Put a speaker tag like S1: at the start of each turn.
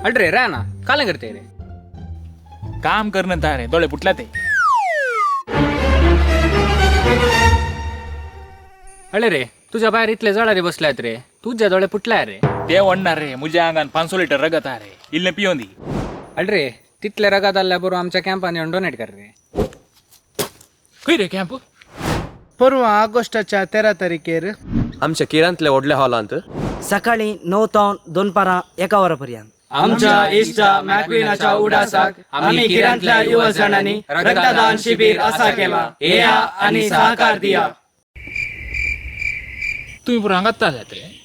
S1: अल्रे राना कालं करते रे.
S2: काम करणं तयार आहे, डोळे फुटला ते.
S1: अळे रे, तुझ्या बाहेर इथले जळारे बसल्यात रे, तुझ्या डोळे फुटल्या रे.
S2: ते वणणार रे, मुझ्या अंगान 500 लिटर रगत आहे रे, इल्ले पियोन दी.
S1: अळे तिथले रगात आल्या बरोबर आमच्या कॅम्पान येऊन डोनेट कर रे.
S2: खंय रे कॅम्प?
S3: परवा ऑगस्टाच्या 13 तारखेर.
S4: आमच्या किरांतल्या व्हडल्या हॉलांत.
S5: सकाळी 9 तावन दनपारां 1 वरां पर्यंत.
S6: आमच्या इश्टा मॅकविनाच्या उडासाक आम्ही किरांतल्या युवा जणांनी रक्तदान शिबिर असा केला. येया आणि सहकार दिया.
S2: तुम्ही पुरा हांगात जात रे.